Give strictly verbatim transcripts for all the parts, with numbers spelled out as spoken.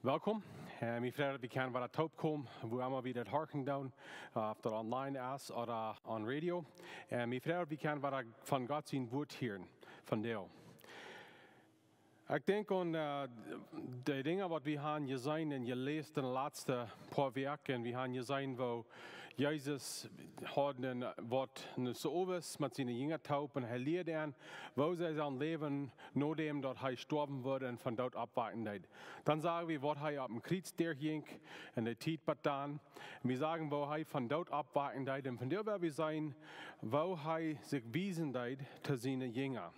Welkom. Äh, mie freit daut wie kjennen wada toopkomen, wua emma wie daut horchen doonen, äh, auf daut online es ooda on radio. Äh, mie freit daut wie kjennen wada von Gott sien Wort hieren vondoag. Ekj denkj aun, äh, de Dinja waut wie haben jeseenen un jeläst en de latste poa Wäakj. Wie haben jeseenen woo Jesus haud een, waut een Sabbat met siene Jinja toop un hee lieed an woo see sellen läwen, nodäm daut hee stoawen wudd un vom Doot oppwaken deed. Dan sagen wie waut hee opp een Kjriez derchjinkj un de Tiet bat dan. Wie sagen woo hee vom Doot oppwaken deed un vondoag well wie seenen woo hee sikj wiesen deed to siene Jinja.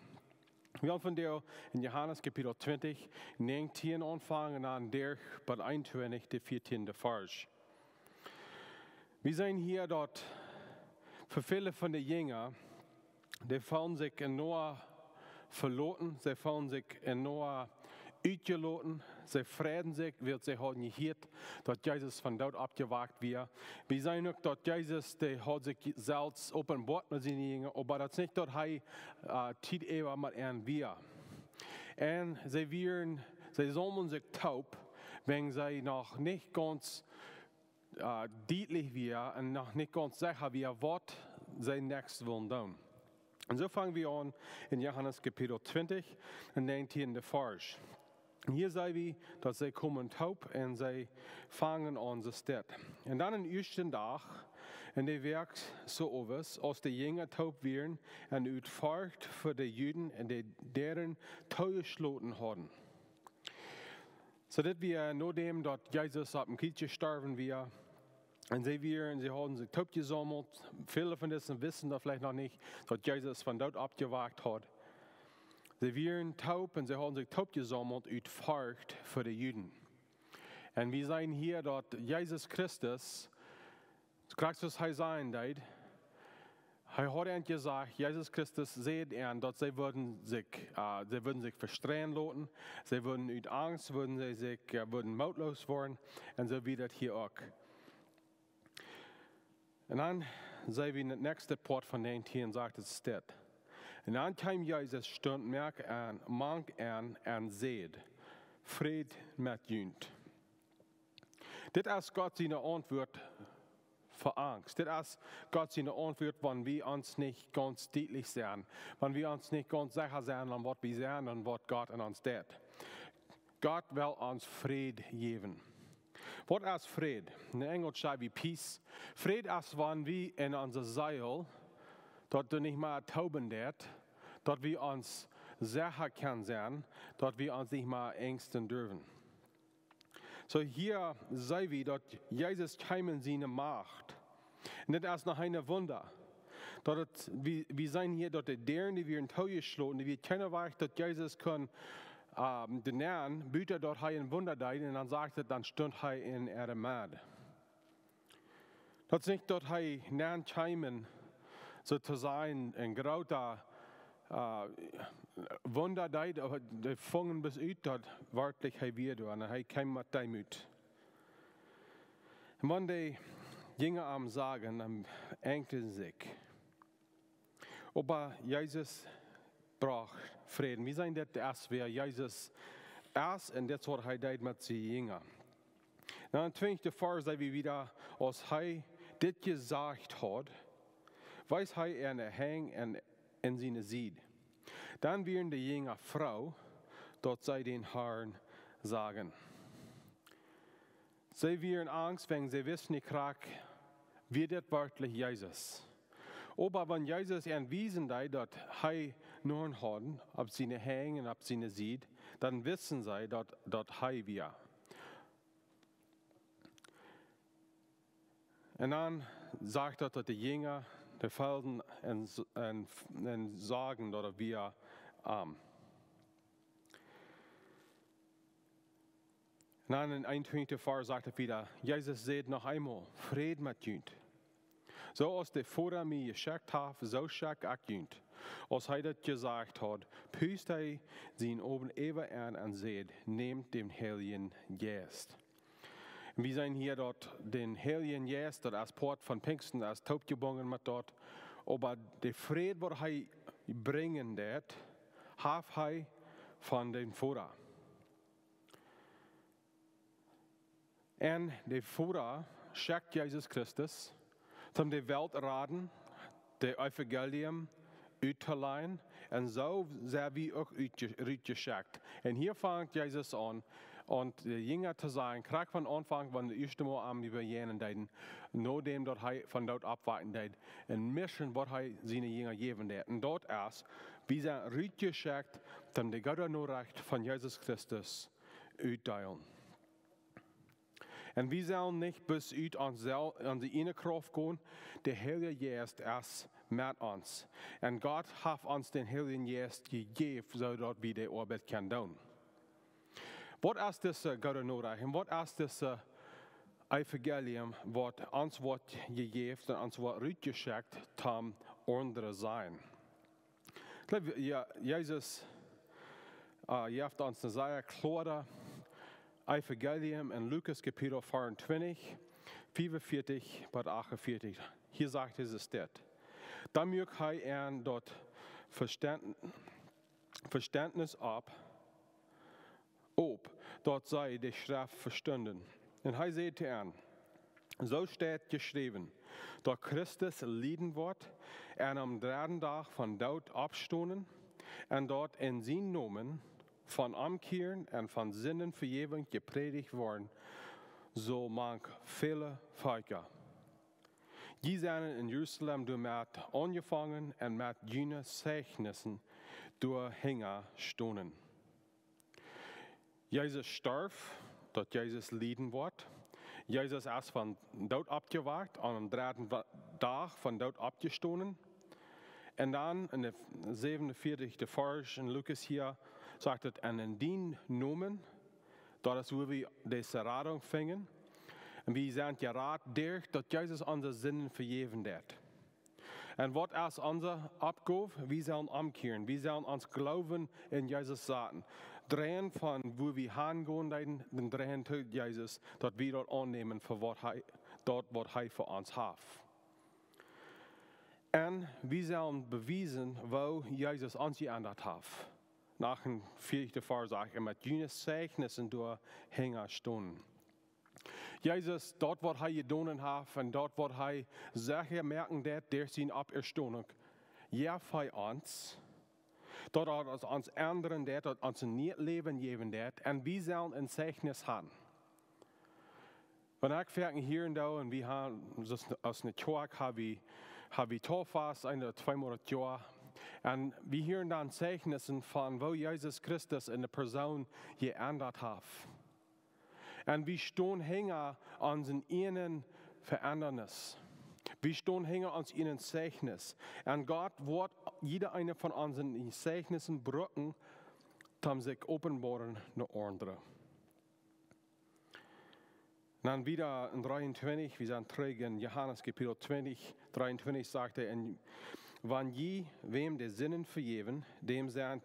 Wie wellen vondoag en Johanes Kapitel twintich, näajentieen aunfangen un dan derch bat eenuntwintich, de vieetieende Varsch. Wie seenen hia daut fa väle von de Jinja, dee feelen sikj en Noah veloten, see feelen sikj en Noah utjeloten, see freiden sikj, wiels see hauden jehieet daut Jesus vom Doot oppjewakt wia. Wie seenen uk daut Jesus, dee haud sikj selfst openboat no siene Jinja, oba daut es nich daut hee, äh, Tiet äwa met an wia. Un see wieren, see saumelden sikj toop, wan see noch nich gaunz, äh, dietlich wia un noch nich gaunz secha wia waut see näakjst wullen doonen. Un soo fangen wie aun en Johanes Kapitel twintich un näajentieende Varsch. Hia seenen wie daut see komen toop un see fangen aun soo stell. Un dan en ieeschten Dach en de Wäakj Sabbat, aus de Jinja toop wieren un ut Forcht fa de Juden de Däaren toojeschloten hauden. Soo daut wia nodäm daut Jesus opp een Kjriez jestorwen wia. Un see wieren, see hauden sikj toop jesaumelt. Väle von dise wisten daut veleicht noch nich, daut Jesus vom Doot oppjewakt haud. See wieren toop un see hauden sikj toop jesaumelt ut Forcht fa de Juden. Un wie seenen hia daut Jesus Christus, krakjt soo aus hee sajen deed, hee haud an jesajcht, Jesus Christus säd an daut see wudden sikj, äh, see wudden sikj vestreien loten, see wudden ut Angst, wudden see sikj, äh, wudden mootloos woaren, un soo wia daut hia uk. Un dan seenen wie en daut näakjste Poat von näajentieen, sajcht et dit. Un dan kjeem Jesus, stunt mank an, mank an un säd: "Fräd met junt." Dit es Gott siene Auntwuat fa Angst. Dit es Gott siene Auntwuat, wan wie ons nich gaunz dietlich seenen, wan wie ons nich gaunz secha seenen aun waut wie seenen un waut Gott en ons deit. Gott well ons Fräd jäwen. Waut es Fräd? En Enjelsch saj wie peace. Fräd es, wan wie en onse Seel, daut doa nich mea tooben deit, daut wie ons secha kjennen sennen, daut wie ons nich mea angsten derwen. Soo hia seenen wie daut Jesus kjeem en siene Macht. Un dit es noch een Wunda. Daut et, wie, wie seenen hia daut de Däaren, dee wieren toojeschloten, dee wia kjeene Wajch daut Jesus kunn, ähm, doa nenn, buta daut hee een Wunda deed, un dan sajcht et, dan stunt hee en äare Med. Daut es nich daut hee nenn kjeem un, soo to sajen, een groota, äh, Wunda deed, oba dee fungen bloos ut daut werkjlich hee wia doa un hee kjeem met Deemoot. Un wan de Jinja am sagen, dan angsten see sikj. Oba Jesus brocht Fräd. Wie seenen daut es wäa Jesus es un dit es waut hee deed met siene Jinja. Dan en twintich Varsch seenen wie wada, aus hee dit jesajcht haud, wees hee an de Henj un en siene Sied. Dan wieren de Jinja froo, daut see dän Harn sagen. See wieren angst, wäajen see wisten nich krakjt, wia dit werkjlich Jesus. Oba wan Jesus an wiesen deed, daut hee Noaren haud opp siene Henj un opp siene Sied, dan wisten see daut, daut hee wia. Un dan sajcht daut, daut de Jinja, dee feelden un, un, un sagen daut et wia, ähm, Un dan en eenuntwintich Varsch sajcht et wada, Jesus säd noch eemol: "Fräd met junt. Soo aus de Voda mie jeschekjt haft, soo schekj ekj junt." Aus hee daut jesajcht haud, pust hee sienen Oajen äwa an un säd: "Nämt dän Heiljen Jeist." Un wie seenen hia daut dän Heiljen Jeist, daut es Poat von Pinjsten, es toopjebungen met daut. Oba de Fräd, waut hee brinjen deed, haft hee von dän Voda. En de Voda schekjt Jesus Christus, om de Welt raden, de Evangelium uttoleiden. Un soo sent wie uk utje-, utjeschekjt. Un hia fangt Jesus aun, aun de Jinja to sajen, krakjt von Aunfank, wan de ieeschte Mol am äwajäwen deeden, nodäm daut hee von doot oppwaken deed, un Mission, waut hee siene Jinja jäwen deed. Un daut es, wie sent utjeschekjt, om de goode Norecht von Jesus Christus uttodeelen. Un wie sellen nich bloos ut ons sel-, onse ieejne Krauft gonen, de Heilje Jeist es met ons. Un Gott haft ons dän Heiljen Jeist jejäft, soo daut wie de Oabeit kjennen doonen. Waut es dise goode Norecht? Un waut es dise Evangelium, waut ons woat jejäft un ons woat utjeschekjt, om aundre to sajen? Ekj jleew, jo, Jesus, äh, jeft ons een sea kloaret Evangelium en Lukas Kapitel vierundzwanzig, fünfundvierzig bat achtundvierzig. Hia sajcht Jesus dit: Dan muak hee an daut Veständ-, Vestentnis opp, opp, daut see de Schreft vestunden. Un hee säd to an: Soo steit jeschräwen, daut Christus lieden woat un aum dredden Dach von doot oppstonen, un daut en sienen Nomen von Omkjieren un von Sindenvejäwunk jeprädicht woaren saul mank väle Velkja. Jie sellen en Jerusalem doamet aunjefongen un met june Zeichnissen doa hinja stonen. Jesus storf, daut Jesus lieden woat. Jesus es von doot oppjewakt, aum dredden Wa-, Dach von doot oppjestonen. Un dan en de säwenunvierzigste Varsch en Lukas hia sajcht et: "Un en dienen Nomen", daut es, wua wie dise Radunk finjen. Un wie sent jerat derch daut Jesus onse Sinden vejäwen deed. Un waut es onse Oppgow? Wie sellen omkjieren. Wie sellen ons Gloowen en Jesus saten. Dreien von wua wie hangonen deeden, dan dreien to Jesus, daut wie daut aunnämen fa waut hee, daut waut hee fa ons haft. Un wie sellen bewiesen, woo Jesus ons jeendat haft. Achtundvierzigste Varsch sajcht: "Un met june Zeichnissen doa hinja stonen." Jesus, daut waut hee jedonen haft un daut waut hee secha moaken deed derch siene Oppstonunk, jeft hee ons, daut hee ons endren deed, daut ons een nieet Läwen jäwen deed, un wie sellen een Zeichnis haben. Wan ekj foaken hieren doo, un wie haben, aus, aus eene Kjoakj hab wie, hab wie Tauffast, een ooda twee Mol daut Joa, un wie hieren dan Zeichnissen von woo Jesus Christus enne Persoon jeendat haft. Un wie stonen hinja onse ieejne Veendrunk. Wie stonen hinja ons ieejnet Zeichnis. Un Gott woat jieda eene von onse Zeichnissen brucken, om sikj openboaren no aundre. Dan wieda en dreeuntwintich, wie sent trigj en Johanes Kapitel twintich, dreeuntwintich sajcht hee: "Un wan jie wäm de Sinden vejäwen, däm sent,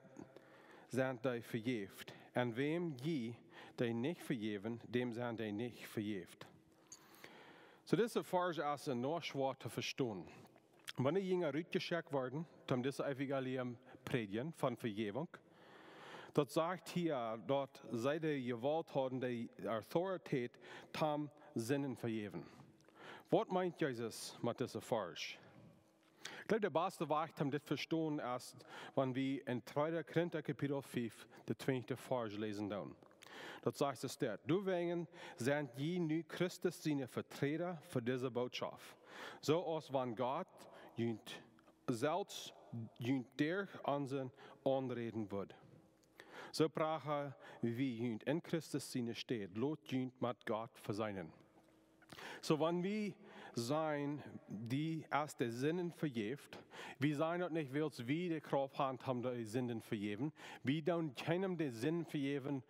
sent dee vejäft. Un wäm jie dee nich vejäwen, däm sent dee nich vejäft." Soo, dise Varsch es ea schwoa to vestonen. Wan de Jinja rutjeschekjt worden, om dit Evangelium prädjen von Vejäwunk, daut sajcht hia, daut see de Jewault hauden, de Autoritäet, om Sinden vejäwen. Waut meent Jesus met dise Varsch? Ekj jleew, de baste Wajch, om dit vestonen, es, wan wie en tweeda Korinta Kapitel fief, de twintichste Varsch läsen doonen. Daut sajcht soo: "Doawäajen sent jie nu Christus siene Veträda fa dise Botschaft, soo aus wan Gott junt selfst junt derch ons aunräden wudd. Soo pracha wie junt en Christus siene Städ, lot junt met Gott veseenen." Soo, wan wie sajen, dee es de Sinden vejäft, wie sajen daut nich, wiels wie de Krauft haben, om de Sinden vejäwen. Wie doonen kjeenem de Sinden vejäwen,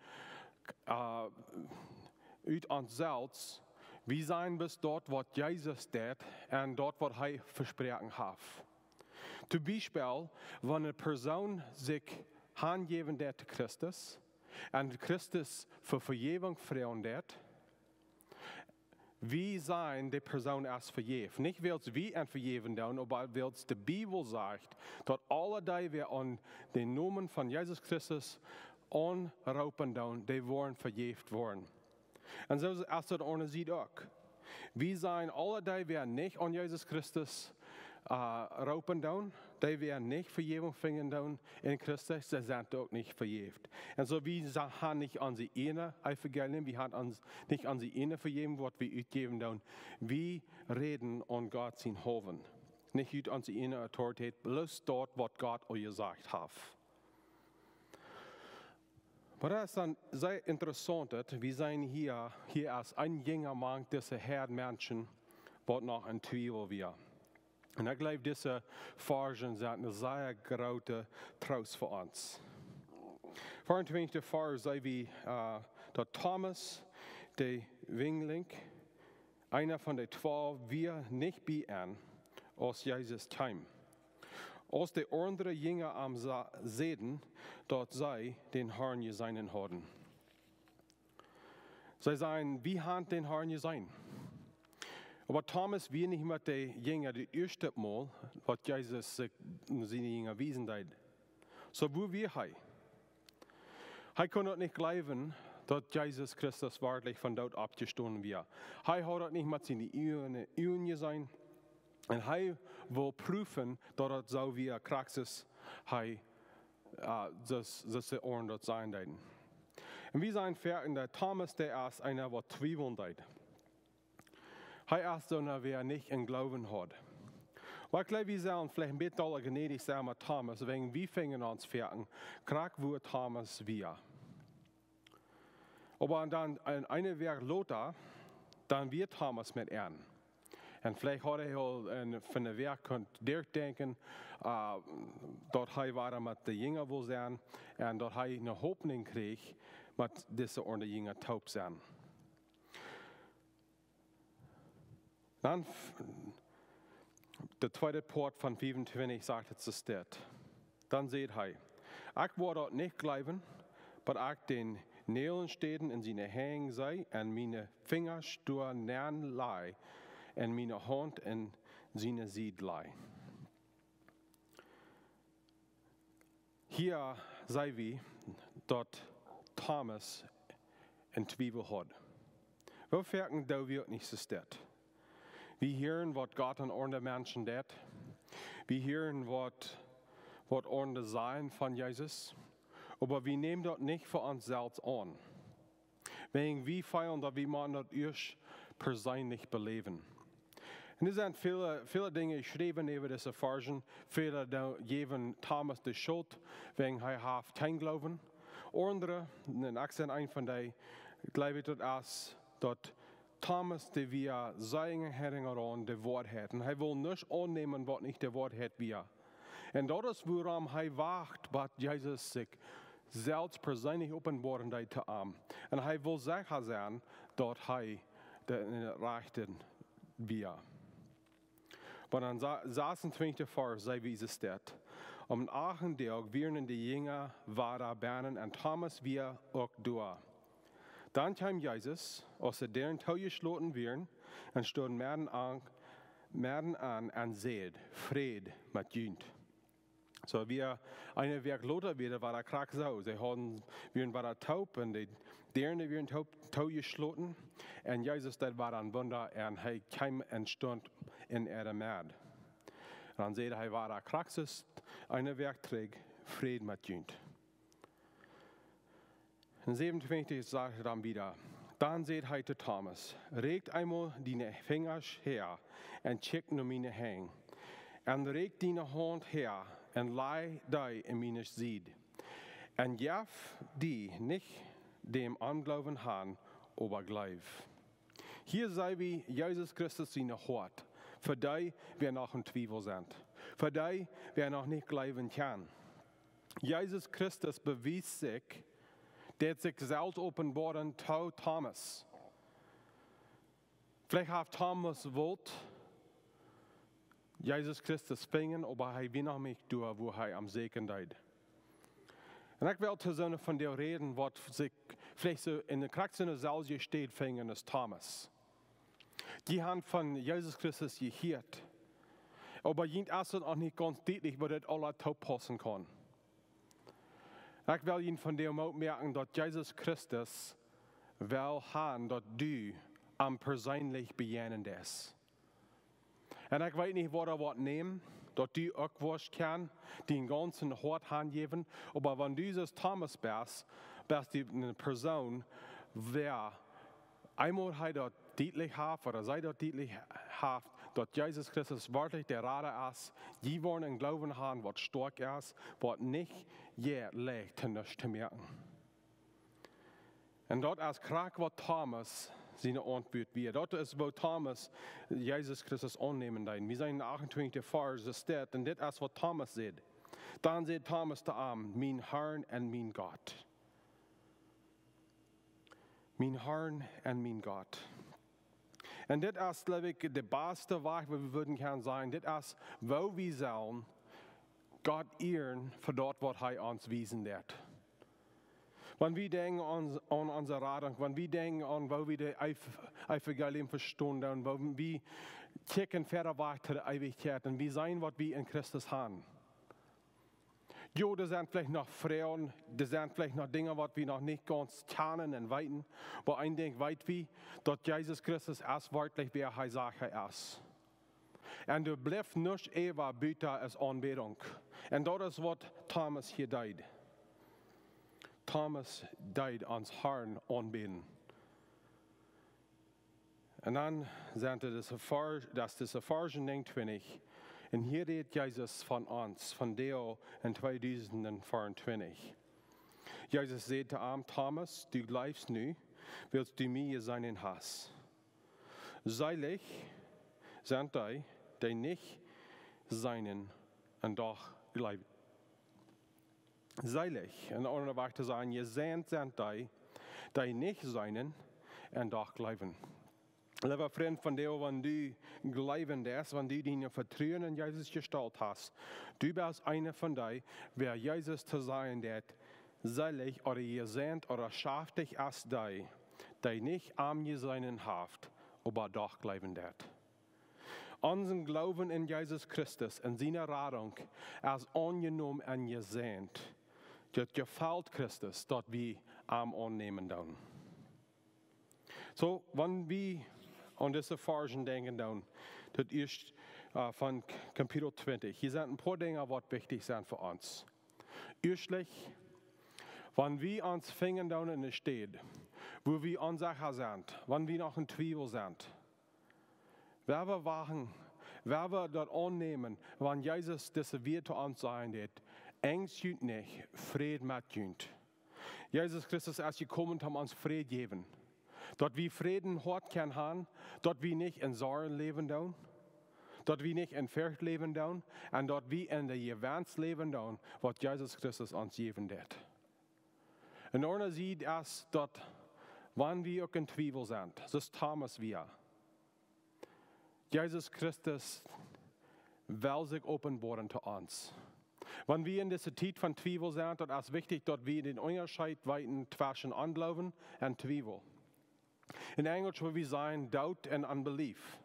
äh, ut ons selfst. Wie sajen bloos daut, waut Jesus deed un daut, waut hee vesproaken haft. Toom Biespel, wan eene Persoon sikj hanjäwen deed to Christus un Christus fa Vejäwunk froagen deed, wie sajen, de Persoon es vejäft. Nich wiels wie am vejäwen doonen, oba wiels de Bibel sajcht, daut aule dee, waut aun dän Nomen von Jesus Christus aunroopen doonen, dee woaren vejäft woaren. Un soo es daut aun de Sied uk. Wie sent aule, dee wie nich aun Jesus Christus äh, roopen doonen, dee wie nich Vejäwunk finjen doonen en Christus, see sent uk nich vejäft. Un soo, wie sa- haben nich aun see eene Evangelium, wie haben ons, nich aun see eene Vejäwunk, waut wie utjäwen doonen. Wie räden aun Gott sien Hoawen. Nich ut onse eene Autoritäten, bloos daut, waut Gott aul jesajcht haft. Oba daut es dan sea interessaunt, daut wie sent hia, hia aus een Jinja mank dise Häad Menschen, waut noch en Twiewel wia. Un ekj jleew, dise Varsch sent een sea groota Troost fa ons. Veeauntwintich Varsch seen wie, äh, daut Thomas, de Jinjling, eena von de Twalw, wia nich bie an, aus Jesus kjeem. Aus de aundre Jinja am sa- säden, daut see dän Harn jeseenen hauden. See säden: "Wie haben dän Harn jeseenen." Oba Thomas wia nich met de Jinja daut ieeschte Mol, waut Jesus sikj siene Jinja wiesen deed. Soo, wua wia hee? Hee kunn daut nich jleewen, daut Jesus Christus werkjlich vom Doot oppjestonen wia. Hee haud daut nich met siene ieejne Uagen jeseenen. Un hee wull proowen, daut daut soo wia, krakjt soo aus hee, äh, soo aus, soo aus de aundre daut sajen deeden. Un wie sent foaken, daut Thomas, dee es eena, waut twiewlen deed. Hee es soona, wäa nich em Gloowen haud. Oba ekj jleew, wie sellen veleicht een bät aul jnädich sennen met Thomas, wäajen wie finjen ons foaken, krakjt wua Thomas wia. Oba dan, een, eene Wäakj lota, dan wia Thomas met an. Un veleicht haud hee aul een, von de Wäakj kunt derchdenkjen, äh, daut hee wada met de Jinja wull sennen un daut hee eene Hopninj kjrieech, met dise aundre Jinja toop sennen. Dan f- de tweede Poat von fiefuntwintich sajcht et soo, steit. Dan säd hee: "Ekj woa daut nich jleewen, bat ekj de Näajelstäden en siene Henj see un miene Finjasch doa nenn laj un miene Haunt en siene Sied laj." Hia seen wie, daut Thomas een Twiewel haud. Woo foaken doo wie daut nich soo, steit? Wie hieren, waut Gott aun aundre Menschen deit. Wie hieren, waut, waut aundre sajen von Jesus. Oba wie nämen daut nich fa ons selfst aun. Wäajen wie feelen, daut wie motten daut ieescht perseenlich beläwen. Un doa sent väle, väle Dinja jeschräwen äwa dise Varsch. Väle doo- jäwen Thomas de Schult, wäajen hee haft kjeen Gloowen. Aundre, un ekj sie eena von dee, jleew ekj, daut es, daut Thomas, dee wia sea hinjaraun de Woarheit. Un hee wull nuscht aunnämen, waut nich de Woarheit wia. Un daut es, wuarom hee wacht, bat Jesus sikj selfst perseenlich openboaren deed to am. Un hee wull secha sennen, daut hee de, de Rajchte wia. Oba en sa- sasuntwintich Varsch seen wie, steit: Aum achten Dach wieren de Jinja wada bennen un Thomas wia uk doa. Dan kjeem Jesus, aus de Däaren toojeschloten wieren, un stunt meden aun, meden aun un säd: "Fräd met junt." Soo, wia, eene Wäakj lota wia daut wada krakjt soo. See hauden, wieren wada toop un de Däaren wieren toop, toojeschloten. Un Jesus deed wada een Wunda un hee kjeem un stunt en äare Med. Un dan säd hee wada krakjt soo aus eene Wäakj trigj: "Fräd met junt." Un säwenuntwintich sajcht et dan wada. Dan säd hee to Thomas: "Rakj eemol diene Finjasch häa un kjikj no miene Henj. Un rakj diene Haunt häa un laj dee en miene Sied. Un jeff die nich dän Ongloowen han, oba jleew." Hia seen wie Jesus Christus sien Hoat. Fa dee, wäa noch em Twiewel sent. Fa dee, wäa noch nich jleewen kaun. Jesus Christus bewiest sikj, deed sikj selfst openboaren to Thomas. Veleicht haud Thomas wult Jesus Christus finjen, oba hee wia noch nich doa, wua hee am sieekjen deed. Un ekj well to soone von dee räden, waut sikj veleicht soo en de krakjt soone selwje Städ finjen aus Thomas. Dee haben von Jesus Christus jehieet. Oba junt es et noch nich gaunz dietlich, woo daut aules toopaussen kaun. Ekj well junt von dee Moot moaken, daut Jesus Christus well han daut du am perseenlich bejäajnen deist. Un ekj weet nich waut daut woat nämen, daut du uk woascht kjennen dien gaunzet Hoat hanjäwen, oba wan du soo aus Thomas best, best du eene Persoon, wäa eemol hee daut dietlich haft, ooda see daut dietlich haft, daut Jesus Christus werkjlich de Rada es, dee woaren een Gloowen han waut stoakj es, waut nich jeit leicht to nuscht to moaken. Un daut es krakjt waut Thomas siene Auntwuat wia. Daut es woo Thomas Jesus Christus aunnämen deed. Wie seenen en achtentwintichsten Varsch, daut steit, un dit es waut Thomas säd. Dan säd Thomas to am: "Mien Herr un mien Gott." "Mien Herr un mien Gott." Un dit es, jleew ekj, de baste Wajch waut wie wudden kjennen sajen. Dit es woo wie sellen Gott ieren fa daut waut hee ons wiesen deed. Wan wie denkjen aun, aun onse Radunk, wan wie denkjen aun woo wie daut Ev-, Evangelium vestonen doonen, wan wie kjikjen wieda wajch to de Eewichkjeit un wie seenen waut wie en Christus han. Jo, doa sent veleicht noch Froagen, doa sent veleicht noch Dinja waut wie noch nich gaunz kjanen un weeten, oba een Dinkj weet wie, daut Jesus Christus es werkjlich wäa hee sajcht hee es. Un doa blift nuscht äwa buta aus Aunbädunk. Un daut es waut Thomas hia deed. Thomas deed ons Herrn aunbäden. Un dan sent et dise Varsch, daut es dise Varsch näajenuntwintich. Un hia rät Jesus von ons, von Deel en tweedusend veeauntwintich. Jesus säd to am: "Thomas, du jleefst nu, wiels du mie jeseenen hast. Seelich sent dee, dee nich seenen un doch jleewen." Seelich, en aundre Wieed to sajen, jesäajent sent dee, dee nich seenen un doch jleewen. Leewa Frint, von dee, wan du jleewen deist, wan du dien Vetruen en Jesus jestalt hast, du best eena von dee, wäa Jesus to sajen deit, seelich ooda jesäajent ooda schaftich es dee, dee nich am jeseenen haft, oba doch jleewen deit. Onsen Gloowen en Jesus Christus un siene Radunk es aunjenomen un jesäajent. Daut jefelt Christus, daut wie am aunnämen doonen. Soo, wan wie aun dise Varschen denkjen doonen, daut ieescht, äh, von K-, Kapitel twintich, hia sent een poa Dinja waut wichtich sent fa ons. Ieeschtlich, wan wie ons finjen doonen en eene Städ, wua wie onsecha sent, wan wie noch en Twiewel sent, woa wie wachten, woa wie daut aunnämen, wan Jesus dise Wieed to ons sajen deit: "Enjst junt nich, Fräd met junt." Jesus Christus es jekomen, om ons Fräd jäwen. Daut wie Fräd em Hoat kjennen han, daut wie nich en Sorjen läwen doonen, daut wie nich en Forcht läwen doonen, un daut wie en de Jewenst läwen doonen, waut Jesus Christus ons jäwen deit. En aundre Sied es daut, wan wie uk en Twiewel sent, soo aus Thomas wia, Jesus Christus well sikj openboaren to ons. Wan wie en dise Tiet von Twiewel sent, daut es wichtich, daut wie dän Unjascheet weeten tweschen Ongloowen un Twiewel. En Enjelsch wudd wie sajen, doubt and unbelief.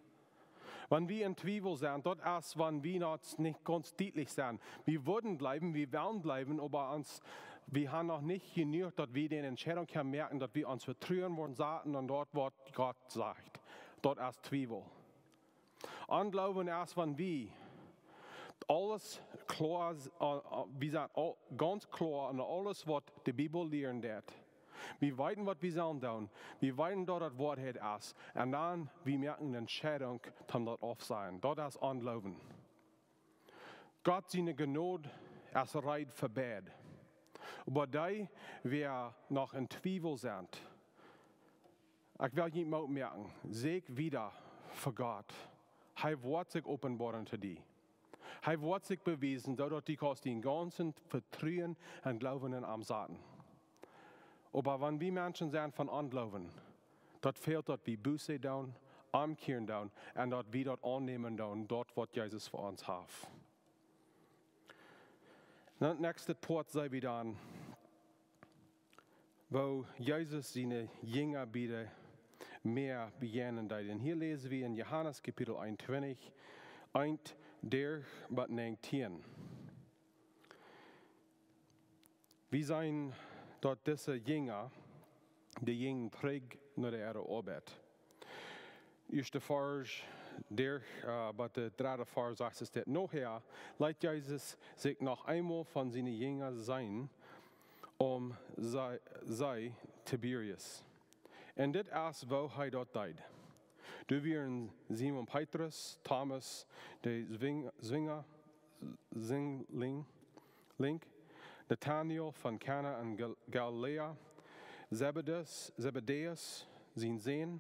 Wan wie en Twiewel sent, daut es, wan wie noch nich gaunz dietlich sent. Wie wudden jleewen, wie wellen jleewen, oba ons, wie han noch nich jenuach, daut wie dee Entscheidunk kjennen moaken, daut wie ons Vetruen woaren saten aun daut, waut Gott sajcht. Daut es Twiewel. Ongloowen es, wan wie aules kloa s-, äh, äh, wie sent aul, gaunz kloa aun aules, waut de Bibel lieren deit. Wie weeten, waut wie sellen doonen. Wie weeten, daut daut Woarheit es. Un dan, wie moaken eene Entscheidunk, om daut auftosajen. Daut es Ongloowen. Gott siene Jnod es reed fa beid. Oba dee, wäa noch en Twiewel sent, ekj well junt Moot moaken, säkj wieda fa Gott. Hee woat sikj openboaren to die. Hee woat sikj bewiesen, soo daut du kaust dien gaunzet Vetruen un Gloowen en am saten. Oba wan wie Menschen sent von Ongloowen, daut fält, daut wie Buße doonen, omkjieren doonen un daut wie daut aunnämen doonen, daut, waut Jesus fa ons haft. Dan daut näakjste Poat seenen wie dan, woo Jesus siene Jinja bie daut Mäa bejäajnen deed. Un hia läsen wie en Johanes Kapitel eenuntwintich, eent derch bat näajentieen. Wie seenen, daut dise Jinja, dee jinjen trigj no de äare Oabeit. Ieeschte Varsch, dee, äh, bie de dredde Varsch sajcht et dit. Nohäa leet Jesus sikj noch eemol von siene Jinja seenen, om See, See Tiberias. Un dit es woo hee daut deed. Doa wieren Simon Petrus, Thomas, de Zwing-, Zwinga, Zwingling, Link, Nathanael von Kana en Gal-, Galiläa, Zebedäus, Zebedäus sien Sän,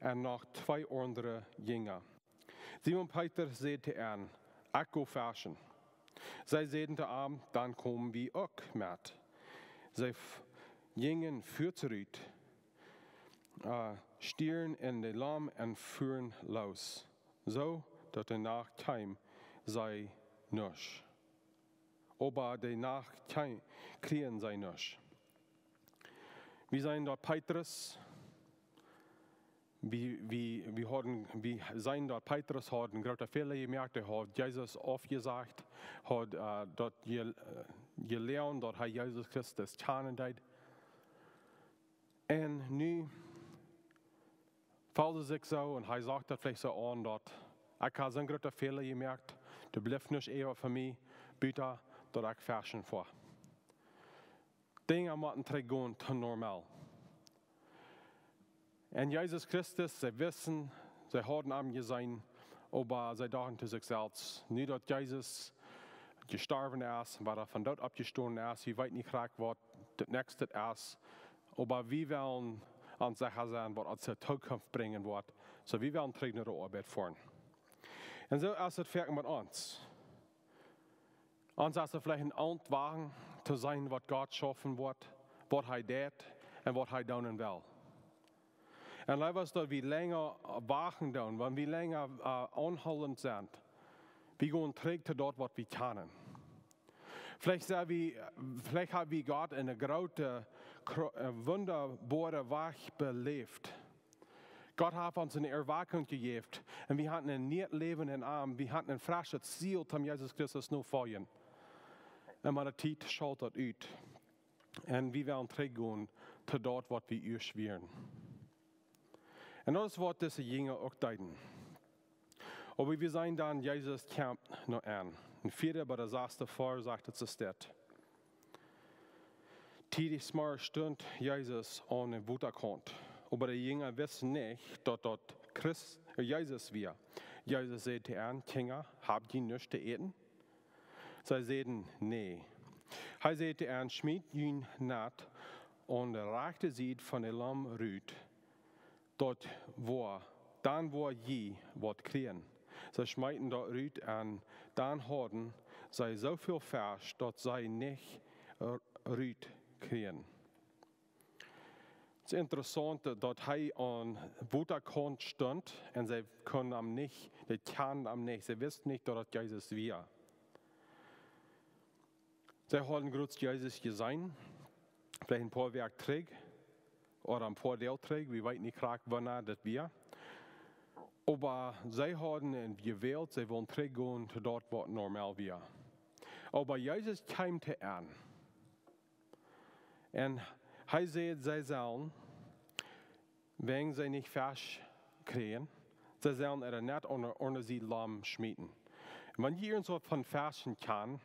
un noch twee aundre Jinja. Simon Petrus säd to an: "Ekj go feschen." See säden to am: "Dan kom wie uk met." See f-, jinjen fuaz rut, äh, stieejen en de Lom un fuaren loos, soo daut de Nacht kjeem, see nuscht. Oba de Nacht kjee-, kjrieejen see nuscht. Wie seenen daut Petrus, wie, wie, wie hauden, wie seenen daut Petrus haud een grooten Fäla jemoakt, hee haud Jesus aufjesajcht, haud, äh, daut je-, äh, jeläajent, daut hee Jesus Christus kjanen deed. Un nu feeld hee sikj soo un hee sach daut veleicht soo aun daut: "Ekj hab soon grooten Fäla jemoakt, doa blift nuscht äwa fa mie, buta daut ekj feschen foa." Dinja motten trigjgonen to normal. Un Jesus Christus, see wisten, see hauden am jeseenen, oba see dochten to sikj selfst, nu daut Jesus jestorwen es, waut hee vom Doot oppjestonen es, wie weeten nich krakjt waut daut näakjste es, oba wie wellen ons secha sennen waut ons de Tookunft brinjen woat. Soo, wie wellen trigj no de Oabeit foaren. Un soo es et foaken met ons. Ons es et veleicht een Aunwachten to seenen waut Gott schaufen woat, waut hee deit un waut hee doonen well. Un leewa es daut wie lenja wachten doonen, wan wie lenja, äh, aunhoolent sent, wie gonen trigj to daut waut wie kjanen. Veleicht sent wie, veleicht hab wie Gott en een grooten, kro-, äh, wundaboaren Wajch beläft. Gott haft ons eene Erwakjunk jejäft un wie haben een nieet Läwen en am. Wie haben een freschet Ziel, om Jesus Christus notofoljen. Un met de Tiet schalt daut ut. Un wie wellen trigjgonen to daut waut wie ieescht wieren. Un daut es waut dise Jinja uk deeden. Oba wie seenen dan, Jesus kjemt no an. En vieeden bat de sasden Varsch sajcht et soo steit: Tiedich zemorjes stunt Jesus aun de Wotakaunt. Oba de Jinja wisten nich daut daut Christ, äh, Jesus wia. Jesus säd to an: "Kjinja, hab jie nuscht to äten?" See säden: "Nä." Hee säd to an: "Schmiet jun Nat aun de rajchte Sied von de Lom rut, daut woa, dan woa jie waut kjrieen." See schmeeten daut rut un dan hauden see soo väl Fesch daut see nich r-, rut kjrieejen. Et es interessaunt daut hee aun Wotakaunt stunt un see kunnen am nich, dee kjanden am nich, see wisten nich daut daut Jesus wia. See hauden jrods Jesus jeseenen, veleicht een poa Wäakj trigj, ooda een poa Doag trigj, wie weeten nich krakjt wanea daut wia. Oba see hauden jewält, see wullen trigjgonen to daut waut normal wia. Oba Jesus kjeem to an. Un hee säd, see sellen, wan see nich Fesch kjrieejen, see sellen äa Nat aun de, aun de Sied Lom schmieten. Un wan jie irjentwaut von Feschen kjanen,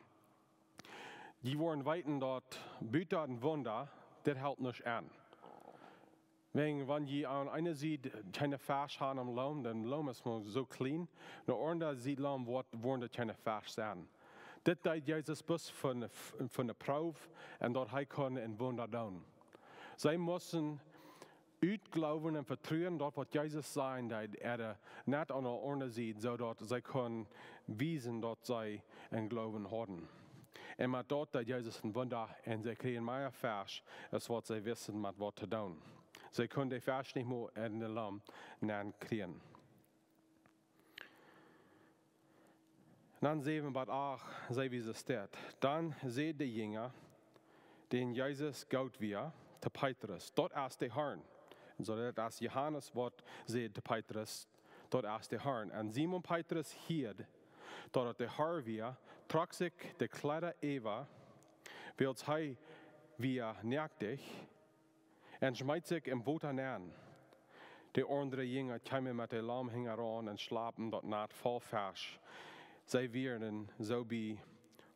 jie woaren weeten daut buta een Wunda, dit helt nuscht aun. Wäajen, wan jie aun eene Sied kjeene Fesch haben aum Lom, dan Lom es mau soo kjlien, no aundre Sied Lom woat, woaren doa kjeene Fesch sennen. Dit deed Jesus bloos fa ne, fa ne Proow un daut hee kunn een Wunda doonen. See musten utjleewen un vetruen daut waut Jesus säd, daut hee nich aun de aundre Sied, soo daut see kunnen wiesen daut see een Gloowen hauden. Un met daut deed Jesus een Wunda un see kjrieejen mea Fesch aus waut see wisten met waut to doonen. See kunnen de Fesch nich mea en de Lom nenn kjrieen. Dan säwen bat acht, see wie see steit. Dan säd de Jinja, dän Jesus goot wia, to Petrus: "Daut es de Harr." Un soo daut es Johanes waut säd to Petrus: "Daut es de Harr." Un Simon Petrus hieed, daut et de Harr wia, trock sikj de Kjleeda äwa, wiels hee wia noaktich, un schmeet sikj em Wota nenn. De aundre Jinja kjeemen met de Laum hinjaraun un schlapen daut Nat voll Fesch. See wieren soo bie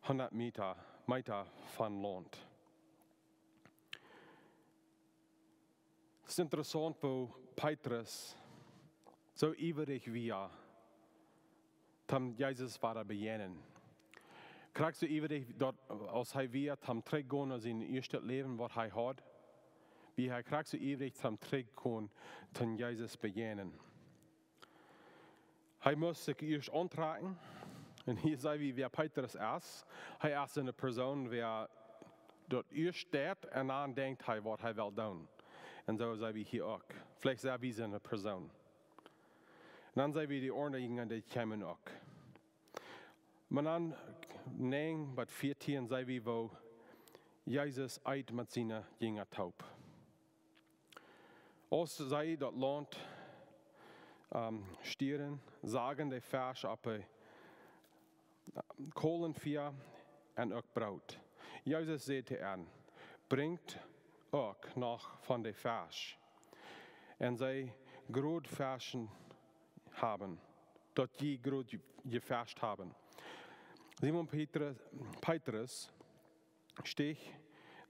hundat Meta, Meta von Launt. Daut es interessaunt, woo Petrus soo iewrich wia, toom Jesus wada bejäajnen. Krakjt soo iewrich daut, aus hee wia toom trigjgonen no sien ieeschtet Läwen, waut hee haud, wia hee krakjt soo iewrich toom trigjgonen toom Jesus bejäajnen. Hee must sikj ieescht auntrakjen. Un hia seenen wie, wäa Petrus es. Hee es eene Persoon, wäa daut ieescht deit un dan denkjt hee, waut hee well doonen. Un soo seenen wie hia uk. Veleicht sent wie soone Persoon. Un dan seenen wie de aundre Jinja, dee kjeemen uk. Oba dan näajen bat vieetieen seenen wie, woo Jesus eet met siene Jinja toop. Aus see daut Launt, ähm, stieren, sagen de Fesch opp de, ähm, Kolenfia un uk Broot. Jesus säd to an: "Brinjt uk noch von de Fesch." Un see grod Fesch haben, daut jie grod je-, jefescht haben. Simon Petrus, Petrus stich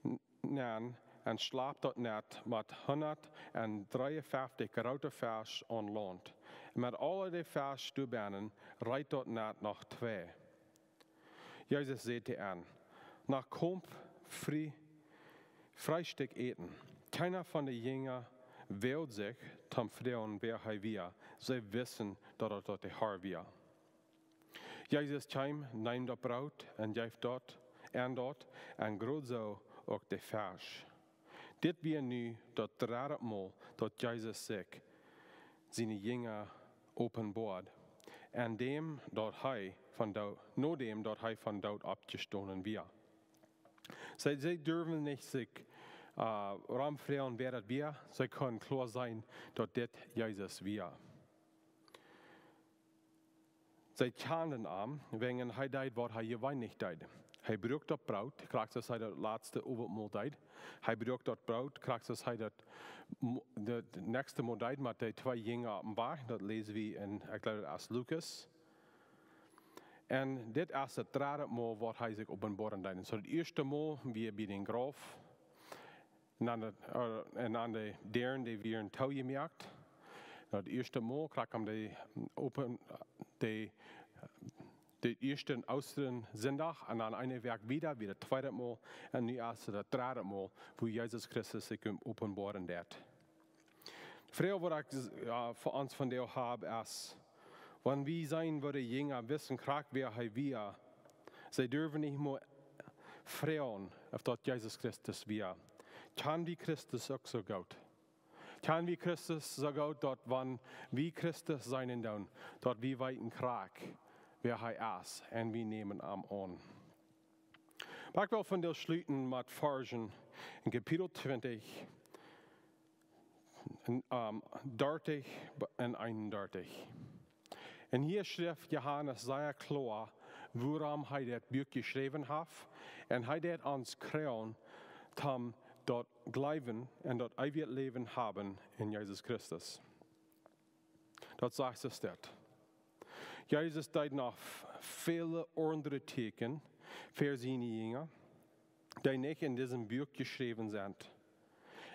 n-, nenn un schlap daut Nett met hundat un dreeunfeftich groote Fesch aun Launt. Un met aule de Fesch doabennen reet daut Nett noch twei. Jesus säd to an: "Na, komt frie-, Freestikj äten." Kjeena von de Jinja woagd sikj toom froagen, wäa hee wia. See wisten, daut daut de Har wia. Jesus kjeem, neem daut Broot un jeef daut, an daut, un grod soo uk de Fesch. Dit wia nu daut dredde Mol, daut Jesus sikj siene Jinja openboad, un däm daut hee von doo-, nodäm daut hee von doot oppjestonen wia. See, see durwen nich sikj, äh, romfroagen, wäa daut wia. See kunnen kloa seenen, daut dit Jesus wia. See kjanden am, wäajen hee deed, waut hee jeweenlich deed. Hee bruak daut Broot, krakjt aus hee daut latste Owentmol deed. Hee bruak daut Broot, krakjt aus hee daut mo-, daut näakjste Mol deed met de twee Jinja oppem Wajch. Daut läs wie en, ekj jleew, daut es Lukas. Un dit es daut dredde Mol, waut hee sikj openboaren deed. Un soo daut ieeschte Mol wia bie dän Grauf. Un aun de, äh, un aun de Däaren, dee wieren toojemoakt. Daut ieeschte Mol, krakjt aun de, open, de, de ieeschte Oostren Sindach, un dan eene Wäakj wieda, wia daut tweede Mol, un nu es daut dredde Mol, wua Jesus Christus sikj openboaren deed. De Froag, waut ekj, äh, fa ons vondoag hab, es, wan wie seenen, woo de Jinja wisten krakjt, wäa hee wia, see durwen nich mea froagen, auf daut Jesus Christus wia. Kjanen wie Christus uk soo goot? Kjanen wie Christus soo goot, daut wan wie Christus seenen doonen, daut wie weeten krakjt, wäa hee es, un wie nämen am aun? Oba ekj well vondoag schluten met Varzen en Kapitel twintich, en, ähm, dartich un eenundartich. Un hia schrift Johanes sea kloa, wuarom hee daut Buak jeschräwen haft. Un hee deed ons kjrieen, toom daut jleewen un daut eewje Läwen haben en Jesus Christus. Daut sajcht et. Jesus deed noch väle aundre Tieekjen fa siene Jinja, dee nich en disem Buak jeschräwen sent.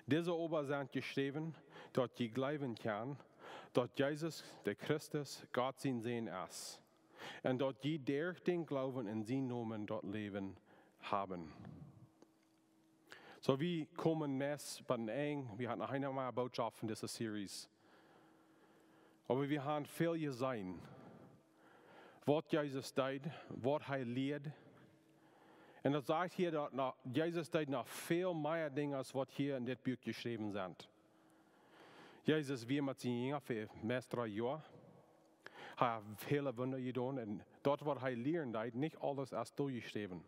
Dise oba sent jeschräwen, daut jie jleewen kjennen, daut Jesus, de Christus, Gott sien Sän es, un daut jie derch dän Gloowen en sienen Nomen daut Läwen haben. Soo, wie komen meist biem Enj. Wie haben noch eene Botschaft von dise Series. Oba wie haben väl jeseenen, waut Jesus deed, waut hee lieed. Un daut sajcht hia, daut noch, Jesus deed noch väl mea Dinja, aus waut hia en dit Buak jeschräwen sent. Jesus wia met siene Jinja fa meist dree Joa. Hee haft väle Wunda jedonen. Un daut, waut hee lieed, deed nich aules es doajeschräwen.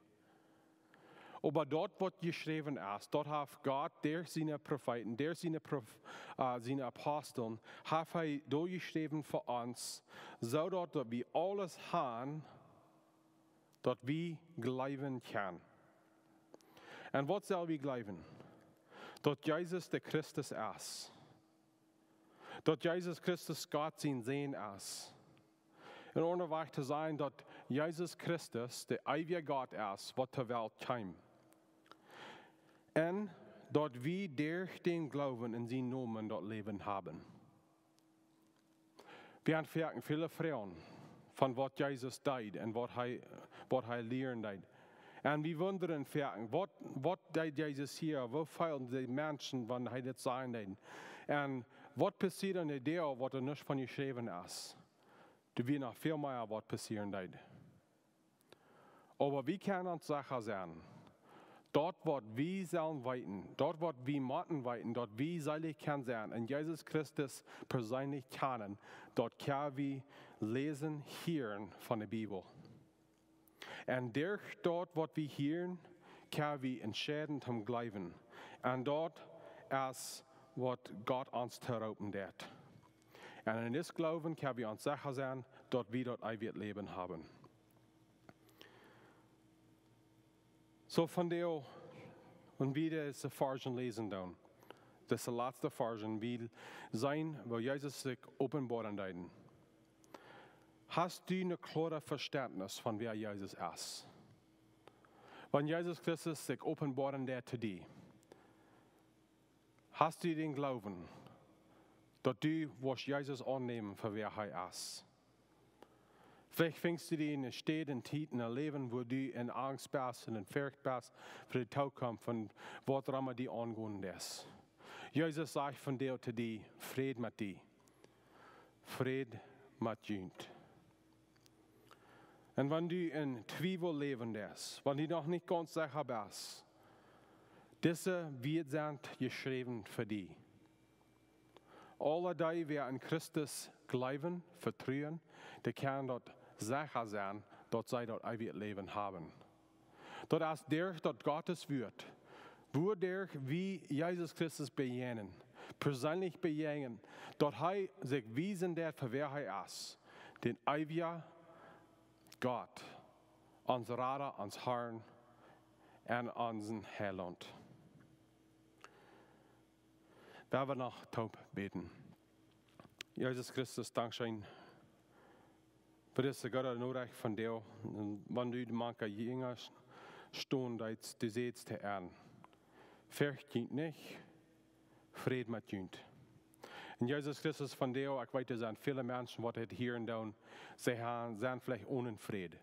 Oba daut, waut jeschräwen es, daut haft Gott derch siene Profeeten, derch siene Prof-, äh, siene Aposteln, haft hee doajeschräwen fa ons, soo daut, daut wie aules haben, daut wie jleewen kjennen. Un waut sell wie jleewen? Daut Jesus de Christus es. Daut Jesus Christus Gott sien Sän es. En aundre Wieed to sajen, daut Jesus Christus de eewje Gott es, waut to Welt kjeem. Un daut wie derch dän Gloowen en sien Nomen daut Läwen haben. Wie han foaken väle Froagen von waut Jesus deed un waut hee, waut hee lieren deed. Un wie wundren foaken, waut, waut deed Jesus hia? Woo feelden de Menschen, wan hee dit sajen deed? Un waut passieed en de Deel, waut doa nuscht von jeschräwen es? Doa wia noch väl mea, waut passieren deed. Oba wie kjennen ons secha sennen, daut waut wie sellen weeten, daut waut wie motten weeten, daut wie seelich kjennen sennen un Jesus Christus perseenlich kjanen, daut kjenn wie läsen, hieren von de Bibel. Un derch daut waut wie hieren, kjenn wie entscheiden toom jleewen. Un daut es waut Gott ons toroopen deit. Un en dis Gloowen kjenn wie ons secha sennen, daut wie daut eewje Läwen haben. Soo vondoag, wan wie dise Varschen läsen doonen, dise latste Varschen, wie seenen, woo Jesus sikj openboaren deed. Hast du een kloaret Vestentnis von wäa Jesus es? Wan Jesus Christus sikj openboaren deit to die, hast du dän Gloowen, daut du woascht Jesus aunnämen fa wäa hee es? Veleicht finjst du die en eene Städ, en Tiet, en een Läwen, wua du en Angst best un en Forcht best fa de Tookunft, von waut emma die aungonen es. Jesus sajcht vondoag to die: Fräd met die. Fräd met junt. Un wan du en Twiewel läwen deist, wan du noch nich gaunz secha best, dise Wieed sent jeschräwen fa die. Aule dee, wäa en Christus jleewen, vetruen, dee kjennen daut secha sennen, daut see daut eewje Läwen haben. Daut es derch daut Gottes Wuat, wuaderch wie Jesus Christus bejäajnen, perseenlich bejäajnen, daut hee sikj wiesen deit fa wäa hee es, dän eewjen Gott, ons Rada, ons Harn un onsen Heilaunt. Lot ons noch toop bäden. Jesus Christus, dankscheen fa dise goode Norecht vondoag. Un wan du mank de Jinja stonen deist, du sätst to an: Forcht junt nich, Fräd met junt. Un Jesus Christus, vondoag, ekj weet, doa sent väle Menschen, waut dit hieren doonen, see han, sent veleicht onen Fräd.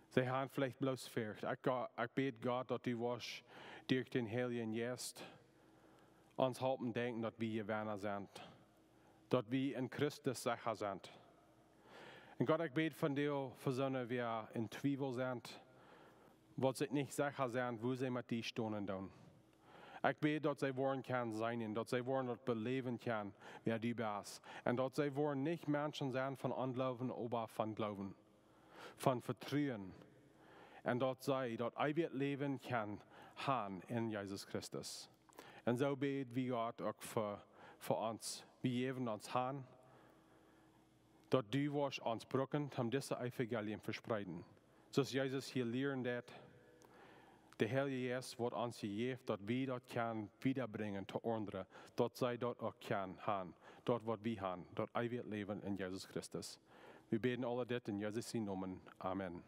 See han veleicht bloos Forcht. Ekj, Go-, ekj bäd, Gott, daut du woascht derch dän Heiljen Jeist ons halpen denkjen, daut wie Jewenna sent, daut wie en Christus secha sent. Un Gott, ekj bäd vondoag fa soone, wäa en Twiewel sent, waut sikj nich secha sent, woo see met die stonen doonen. Ekj bäd, daut see woaren kjennen seenen, daut see woaren daut beläwen kjennen, wäa du best. Un daut see woaren nich Menschen sennen von Onjloowen, oba von Gloowen, von Vetruen. Un daut see daut eewje Läwen kjennen han en Jesus Christus. Un soo bäd wie, Gott, uk fa, fa ons. Wie jäwen ons han, daut du woascht ons brucken, om dise Evangelium vespreeden. Soo aus Jesus hia lieren deit, de Heilje Jeist woat ons jejäft, daut wie daut kjennen wiedabrinjen to aundre, daut see daut uk kjennen han, daut waut wie han, daut eewje Läwen en Jesus Christus. Wie bäden aul dit en Jesus sienen Nomen. Amen.